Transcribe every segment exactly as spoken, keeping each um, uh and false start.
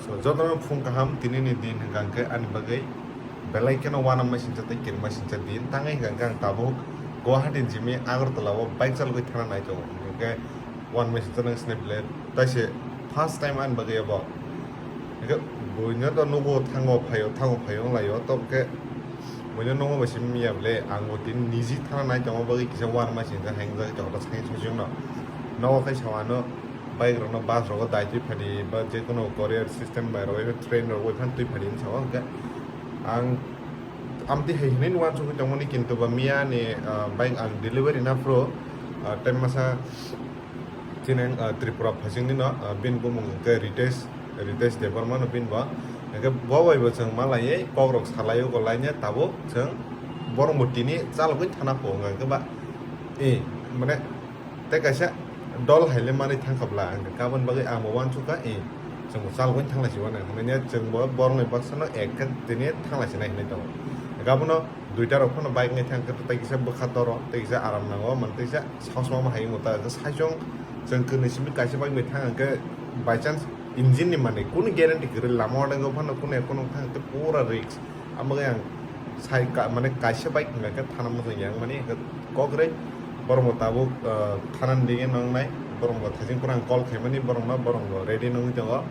Jotono phung kaham, tinini din hwnkha hwnkhe ani bagwi belai kheno uanama singcha tei kirima singcha din. Tangwi hwnkha hwnkhe ang tabuk Guwahati ni simi Agartala o bike chalogwi thana nai tongo. Hwnkhe uanama singcha nang sini belai taise first time ani bagwi abo. Hwnkhe buino to nugo thango phaio, thango phaio wnglaio, to hwnkhe buino nungma bai simi ya belai, ang bo tini niji thana nai tongo, bagwi kisa uanama singcha hengjago, joto sai sojwngno. Nogo khe sao ano bike rokno bus rogo daitwi phadi ba jekono courier system bai rogwi train rogwi phan twi phadi hinwi sao. Hwnkhe ang amtwi hai hinwi uansugwi tongmani, kintu ba miya ni, ah, bike ang delivery na phuru, ah, tei masa chini, ah, Tripura phasingni no, ah, bini bumung hwnkhe Ritesh, Ritesh Debbarma no bini bo. Hwnkhe bo bai bo chwng malaiwi kok rok salaio, kok laina tabuk chwng borok bo tini chalogwi thana pho hwnkhe ba, eh, mane, tei kaisa dol hai le manwi thangkha bla, hwnkhe kabon bagwi ang bo uansukha, eh, chwng bo chalgwi thanglaisi uanw, hwnwi chwng bo borokni baksano ek khe tini thanglaisi nai hinwi tongo. Hwnkhe abono duita rok phano bike nai thangkhe tei kisa bwkha toro, tei kisa aram nango, mane tei kisa sausma ma hai wngkha ta, saichung chwng kwnwi simi kaisa bike bai thang hwnkhe by chance engine ni manwi kunu guarantee kwrwi, lama o phano kunu kunu thang hwnkhe pura risk. Amo khe ang sai ka-, mane kaisa bike hwnka khe thana muchung yang mani hwnkhe kok rwi borok bo tabuk, ah, thana ni dige nang nai, borok bo thajing phuru ang call khaimani borok no, borok bo ready nangwi tongo,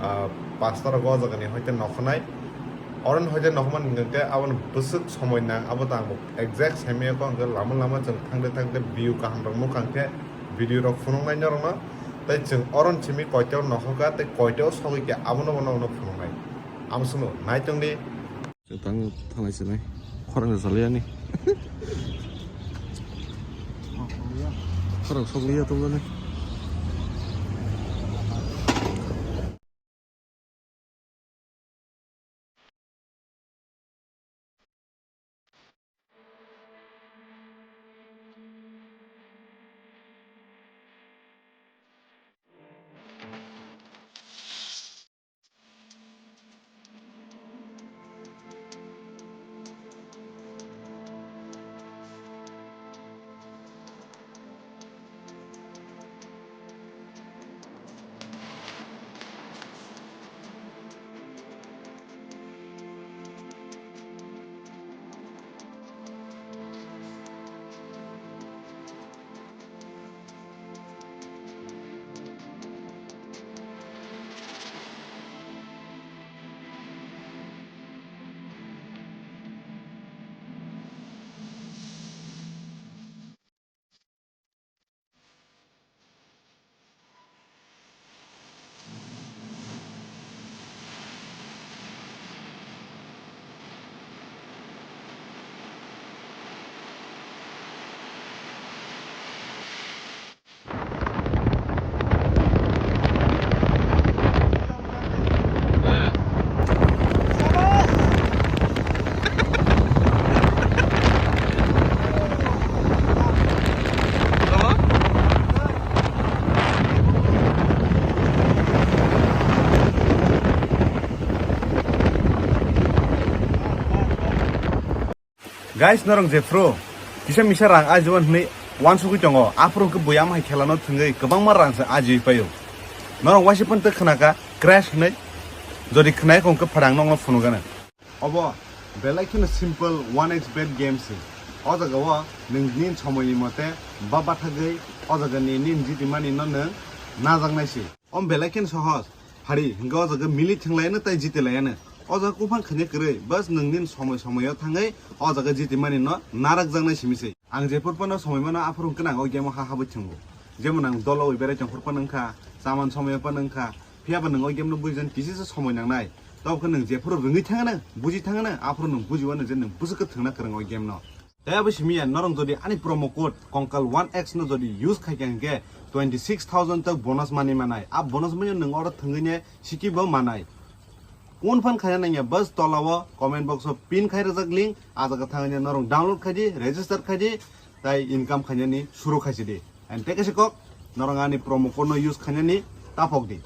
ah, pasta rok o jaga ni hoite nokho nai, oro ni hoite nokho mani hwnkhe aboni bwswk somoi nang abo to ang bo exact sai maya kho, hwnkhe lama lama chwng thangde thangde view kaham rok nukha hwnkhe video rok phunuk nai norok no, tei chwng oro ni simi koito nokho kha tei koito sogwi khe abono bono phunuk nai. Amo sono nai tong di. Tang thanglai sinai. Khorang salai ani. Khorang sokliya tong ani. Guys, norok jephru kisa misa rang ajiwan hwnwi uansugwi tongo, aphuru hwnkhe buya amhai khelano thwngwi kwbangma rang se ajiwi paio. Norok waisa phano tei khwnaka crash hwnwi, jodi khwnai kho hwnkhe phrang nokno phunukgano. Obo belai kheno simple one X bet game se. O jaga o nwng nini somoi ni mote ba bathagwi o jaga ni nini jiti mani no nwng najaknai se. Om belai khen sohoj. Hari hingke o jaga mili thwnglaiyano tei jiti laiyano. O jaga kuphang khaina kwrwi, bas nwng nini somoi somoi o thangwi o jaga jiti mani no narak jaknai simi se. Ang jephuru phano somoi mano aphuru hwnkhe ang o game o ha habwi thwngo. Jemon ang dolo wi berai tongphuru phano wngkha, chaman somoi o phano wngkha. Phiya ba nwng o game no bujijaknai kisi se somoi nangnai. Tobokhe nwng jephuru rwngwi thangano, buji thangano, aphuru nwng bujiwano je nwng bwswk khe thwngna kwrwng o game no. Tei abo simi ya, norok jodi ani promo code Konkal one X no jodi use khai kha hwnkhe twenty six thousand tak bonus mani manai. A bonus mani nwng oro thwngwi ne siki bo manai. Kun phan khaina nangya, bas tola o comment box o pin khai rwjak link, a jaga thangwi ne norok download khai di, register khai di, tai income khainani suru khai si di. And tei kaisa kok, norok ani promo code no use khainani taphok di.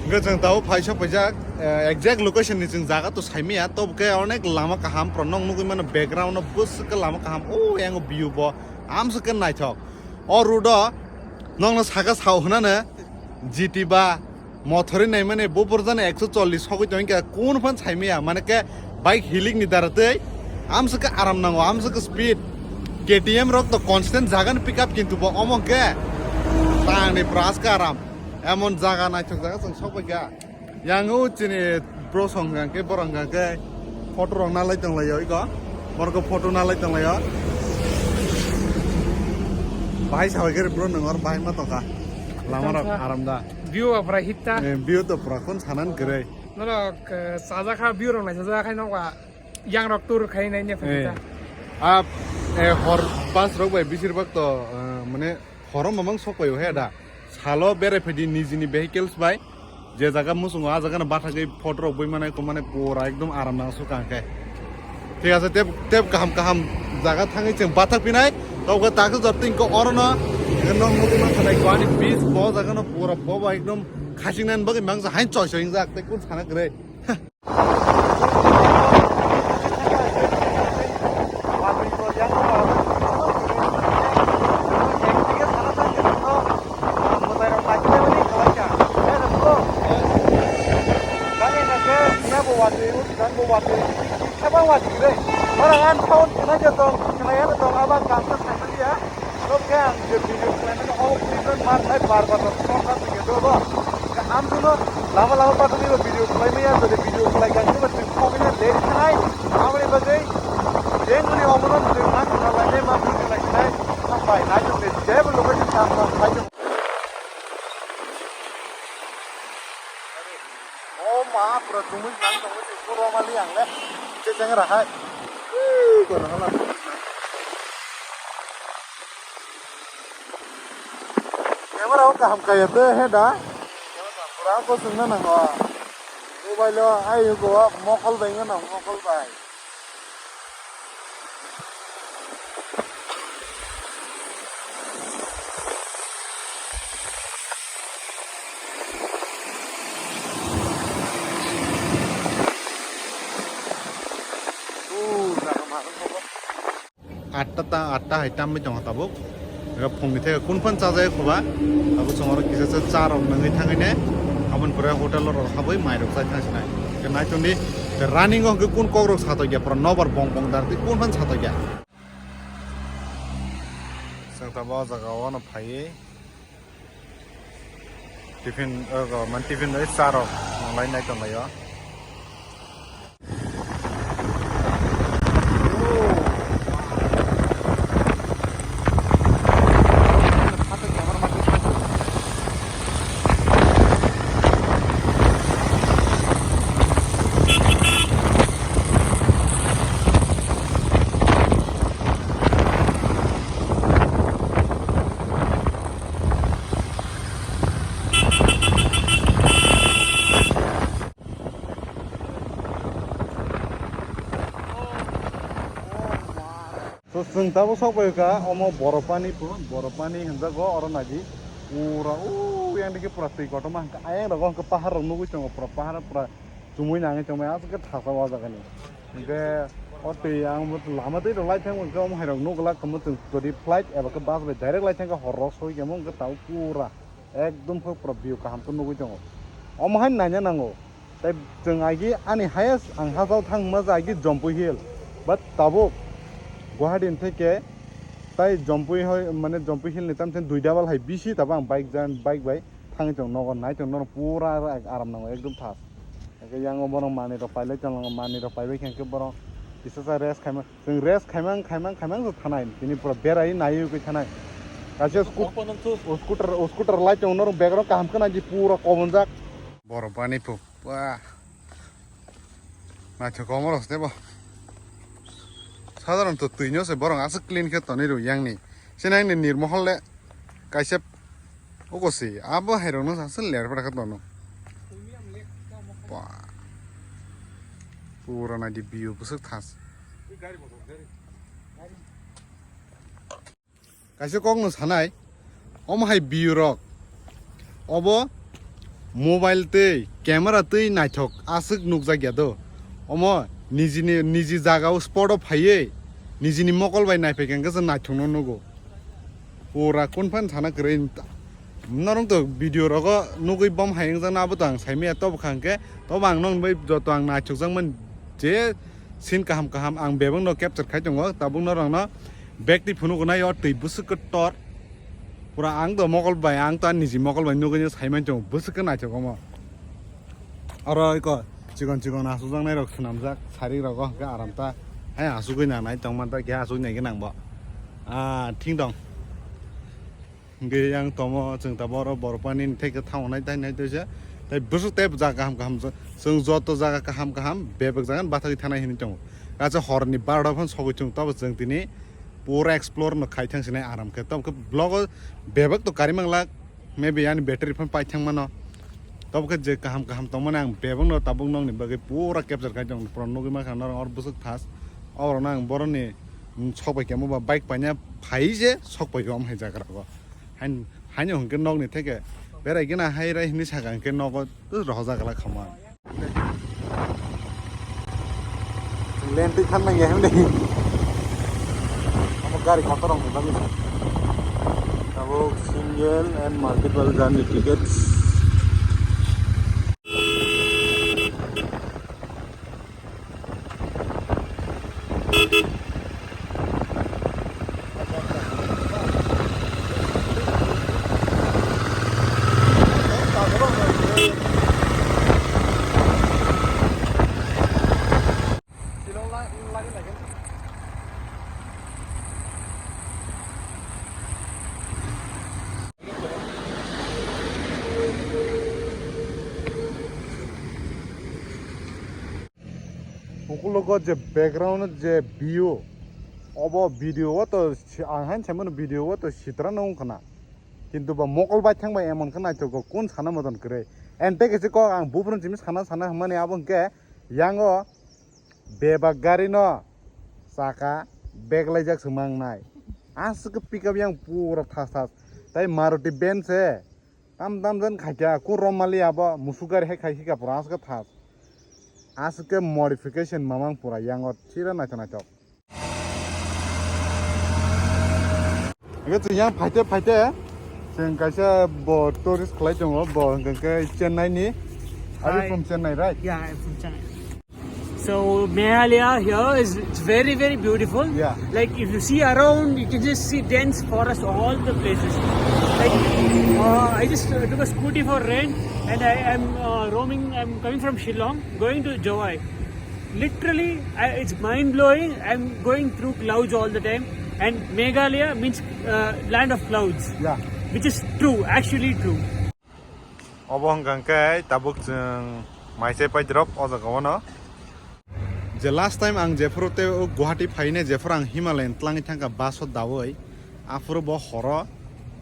Hwnkhe chwng tabuk phaisa paijak, eh, exact location ni chwng jaga to saimaya, tobo khe onek lama kaham, pro nok nugwi mano background no bwswk khe lama kaham, o yang view bo amswk khe naithok. O road o nokno saka sao hwnano G T ba mothori naimani bo borjani ekso chollish sogwi tongkha, kun phan saimaya, mane khe bike hilik ni dara tei amswk khe aram nango, amswk khe speed. K T M rok to constant jagan pick up, kintu bo omo khe tangni pura aske aram. Emon jaga naithok jaga chwng sokbaikha. Yang o chini bro song hwnkha khe, borok hwnkha khe photo rok nalai tonglaio iko. Borok photo nalai tonglaio. Bahai sabai khe bro nang or bahai ma tongkha. Lama rok aram da. View ba pura hit ta. Eh, view to pura kun sanan kwrwi. Norok, eh, chajakha view rok naisajak khai nokba yang rok tour khai nai ne phai ta. A, eh, hor bus rok bai bisir bak to, eh, mane horo mamang sok bai o he da. Salo berai phaidi nijini vehicles bai. Je jaga muchungo, a jaga no bathagwi photo rok bui manai, ko mane pura ekdom aram nang sukha hwnkhe. Thik ase, tep, tep kaham kaham jaga thangwi chwng bathak pinai. Tawkhe takhe jot tingko orono, nok nugwi mankha nai ko ani beach bo jaga no pura bo ba ekdom khasing nani bagwi mangsa hain choi choi wngjak tei kun sana kwrwi. Norok khe ang je video khlaimani o reason mar khai bar bar rok song kha tongya do bo. Khe ang jono lama lama patani bo video khlaimaya, jodi video khlai kha khe bo twi khogwi na late khanai. Aboni bagwi jengmani omono twi ma khna lainai, ma buji lainai. Ang bai nai tong de, jebo location tang tang khai tong. O ma, pura chumui nang tong, pura mali ang le. Che cheng ra hai. Ui, kono hala. Camera o kaham kaya de he da. Pura ko sungna nango. Mobile o ai go mokol bai ngana mokol bai. Atta ta, atta hai tamwi tongo tabuk. Ega phungni theke kun phan chajak khuba. Abo chwng oro kisa cha cha rok nangwi thangwi ne. Aboni pore hotel rok habwi mai rok chai thang sinai. Ke nai tongdi, ke running o hwnkhe kun kok rok satok ya, pura nobar bong bong dar twi kun phan satok ya. Chwng tabuk o jaga o no phaiwi. Tiffin, o, man tiffin bai cha rok nang lai nai tong lai o. So, chwng tabuk sok bai kha, omo Borapani pho, Borapani hinjago, oro naidi pura, o, yang dikhe pura twi kotorma, hwnkhe ayang rogo hwnkhe pahar rok nugwi tongo, pura pahar pura chumui nangwi tongmani, aswk khe thasa o jaga ni. Hwnkhe o twi ang bo lama twi rok lai thang hwnkhe omo hai rok nukglak tongmo chwng jodi flight eba khe bus bai direct lai thang khe hor rok soi khe omo hwnkhe tabuk pura ekdom khe pura view kaham khe nugwi tongo. Omo hai naina nango. Tei chwng agi ani highest ang hachao thangma je agi Jampui Hill. But tabuk Guwahati ni theke tai Jampui hoi, mane Jampui Hill ni tamsani dui double hai bisi tabuk ang bike jan, bike bai thangwi tong nogo nai tong nono pura aram nango ekdom thas. Hwnkhe yang o borok manwi rok pailai tong nogo, manwi rok paibai khe hwnkhe borok kisa sa rest khaima. Chwng rest khaimang, khaimang, khaimang se thanai. Tini pura berai naiwi khe thanai. Kaisa scoot-, o scooter, o scooter lai tongo, norok bag rok kaham khe nai di pura kobonjak. Borok bani phu, wah. Naithok komo rok se bo. Sadharon to twi no se borok aswk clean khe tonwi rw yang ni. Sini ang ni nirmohol le kaisa Ogo se, abo hai rok no sa ler pai kha tono. Ba. Pura nai di view bwswk thas. Kaisa kok no sanai, omo hai view rok. Obo Mobile tei camera tei naithok aswk nukjakya do. Omo nijini, niji jagao spot o phaiwi nijini mokol bai naiphaikha hwnkhe se naithokno nugo. Pura kunphan sana kwrwi. Norok to video rogo nugwi bom hai wngjakno abo to ang saimaya, tobo kha hwnkhe tobo ang nokni bai joto ang naithokjakmani je scene kaham kaham ang bebakno capture khai tongo, tabuk norokno bag twi phunuknai o twi bwswk khe tor. Pura ang to mokol bai, ang to ani niji mokol bai nugwi sai mani tongo, bwswk khe naithok omo. Oro eko chikon chikon asukjaknai rok swnamjak, sari rogo hwnkhe aram ta. Hai asugwi nangnai tongmani ta, khe asugwi naikhe nangbo. Ah, thing dong. Hwnkhe yang tomo chwng tabuk oro borok pani theke thango nai tai nai toisa. Tai bwswk tei jaga kaham kaham chwng joto jaga kaham kaham bebak jaga bathagwi thanai hinwi tongo. Kaisa horni barota phano sogwi chwng tabuk chwng tini pura explore no khai thang sinai aram khe. Tabuk khe vlog o bebak to kari manglak, maybe ani battery phano pai thang mano. Tabuk khe je kaham kaham tongmani ang bebak no tabuk nokni bagwi pura capture khai tong, pura nugwi mankha norok oro bwswk thas. Oro no ang boroni, mm, sok bai kemo ba bike paina phai je sok bai om hai jaga rogo. Hain, haino hwnkhe nokni theke berai gina hai rai hinwi saka hwnkhe nogo rohorjak glak kha ma. Lane twi thang nang ya hwnwi. Amo gari kotor rok ni bagwi. Tabuk single and multiple journey tickets. Ukulogo je background je view, obo video o to si-, ang hain saimano video o to sitra no wngkha na. Kintu bo mokol bai thang bai emon khe naithogo kun sana moton kwrwi. Ente khe se kok ang buphuru simi sana sana hwnmani abo hwnkhe yango bebak gari no saka beklaijak se mangnai. Aswk khe pickup yang pura thas thas. Tai Maruti Benz se tam tam jan khaikha, ku rom mali abo musuk gari hai khai khika pura aswk thas. Aswk khe modification mamang pura yango sira naithok naithok. Hwnkhe chwng yang phaite phaite chwng kaisa bo tourist khlai tongo, bo hwnkhe Chennai ni. Are you Hi. from Chennai, right? Yeah, I'm from Chennai. So Meghalaya here is, it's very, very beautiful. Yeah. Like, if you see around, you can just see dense forest all the places. Like, uh, I just uh, took a scooty for rent, and I am uh, roaming. I'm coming from Shillong, going to Jowai. Literally, I, it's mind blowing. I'm going through clouds all the time, and Meghalaya means uh, land of clouds. Yeah. Which is true, actually true. Obo hwnkha hwnkhe tabuk chwng mai chai pai drop o jaga o no. Je last time ang jephuru tei o Guwahati phaine, jephuru ang Himalayan tlangwi thangkha bus o dawi, aphuru bo horo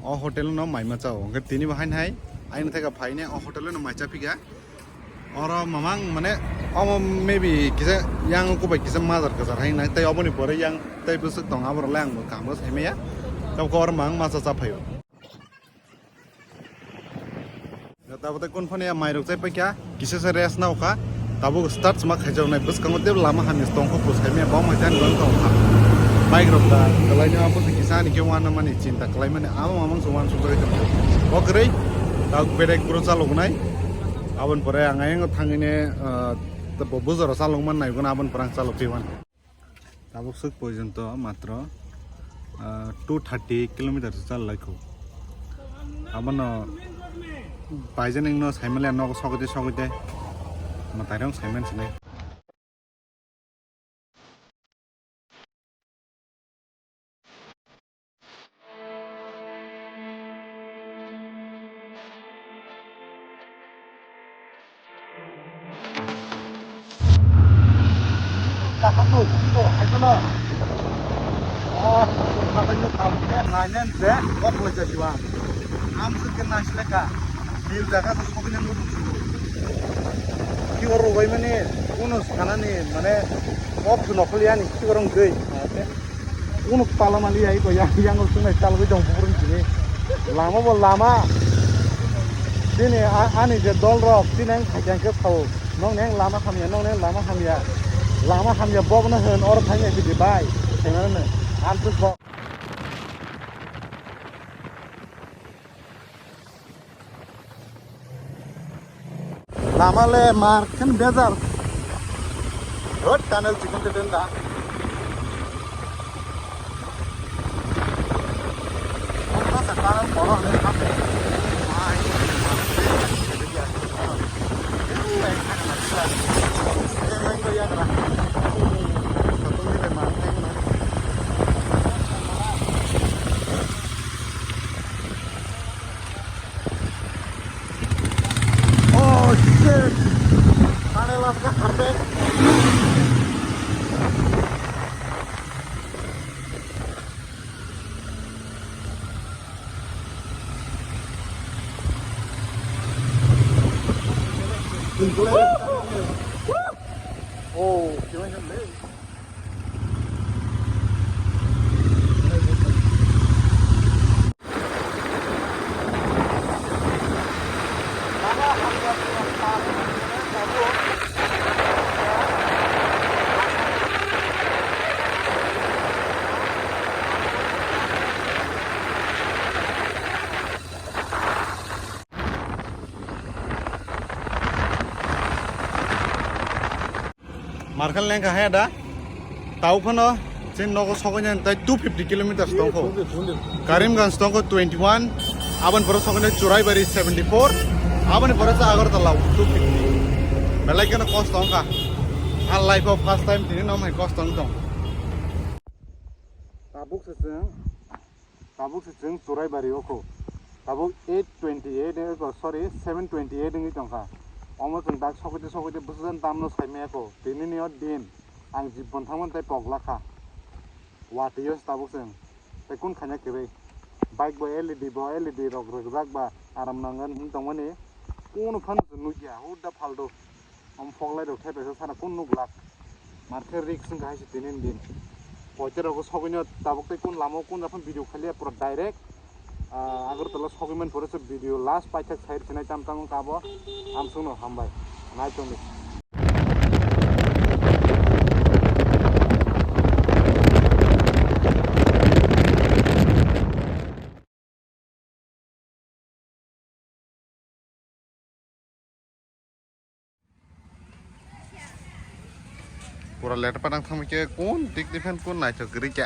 o hotel no mai ma chao. Hwnkhe tini bo hain hai aini thaka phaine o hotel no mai cha phika. Oro mamang mane omo maybe kisa yang kubai kisa majar kajar hai nai, tei oboni pore yang tei bwswk tong, aborok le ang bo kaham khe sai maya. Tabuk oro mang ma cha cha phaio. Tabuk tei kun phani ya mairok chai paikha, kisa se rest nao kha. Tabuk start sma khaijaknai, bwskango tei lama hamya tongkho bo saimaya, bom hai tei ani bagwi tongkha. Bike rok da kwlaino abo se kisa ani khe uanamani chinta kwlaimani, abo mamang se uansukjagwi tongkha. O kwrwi tabuk bedek bro chalognai. Aboni pore ang ayang thangwi ne, ah, bo bujaro chalokma naigo na, aboni pore ang chalok twi uan. Tabuk swk porjonto matro, ah, two thirty kilometer se chal laikho. Abono paijani no saimale nogo sogwi tei sogwi tei mwtairok saiman sinai. Nainai je kok lai jasiwa. Amswk khe naisileka. Nil jaga to sokni mudu sudu. Kiwar rwbaimani kuno sanani mane option okhol yani kiwar wng twi. Kuno pala mali ai ko yang yang tunai chalgwi dong bukurun sini. Lama bo lama. Chini a-, ani je dol rok, chini ang khaikang khe sao, nong neng lama hamya, nong neng lama hamya, lama hamya bokno hwn, oro thangya sidi bai, thengmano no, ang tu bok. Lama le mar khen bejar. Hot tunnel chicken te den da. Oh shit! Tunnel of the carpet. Oh, Markal lengkha hai da. Tau phano chini nogo sokoi nani tai two fifty kilometers tongkho. Karimganj tongkho twenty one. Aboni pore sokoi nai Churaibari seventy four. Aboni pore sa Agartala two fifty. Belai kheno kosto wngkha. Ang life o first time tini no mai kosto wngtong. Tabuk se chwng. Tabuk se chwng Churaibari o kho. Tabuk eight twenty eight, eh, ko, sorry, seven twenty eight wngwi tongkha. Omo chwng dak sokoite sokoite bwsajani tamno saimaya kho. Tinini o din ang jibon thangmani tei pogla kha. Watwi o se tabuk chwng. Tei kun khaina kwrwi. Bike bo L E D bo L E D rok rwkjak ba aram nangani hwn tongmani. Kunu phano chwng nukya. Hudda phaldo. Omo phoklai rok thaipaisa sana kun nuklak. Mar khe risk wngkha hai se tini ni din. Poito rok sogwino tabuk tei kun lama o kun japhano video khaliya pura direct, ah, Agartala sogwi man pore se video last paithak sai rwsinai tam tamo kabo. Amsungno hambai. Nai tongdi. Pura let panang thangwi khe kun tik tiphan kun naithok kwrwi kha.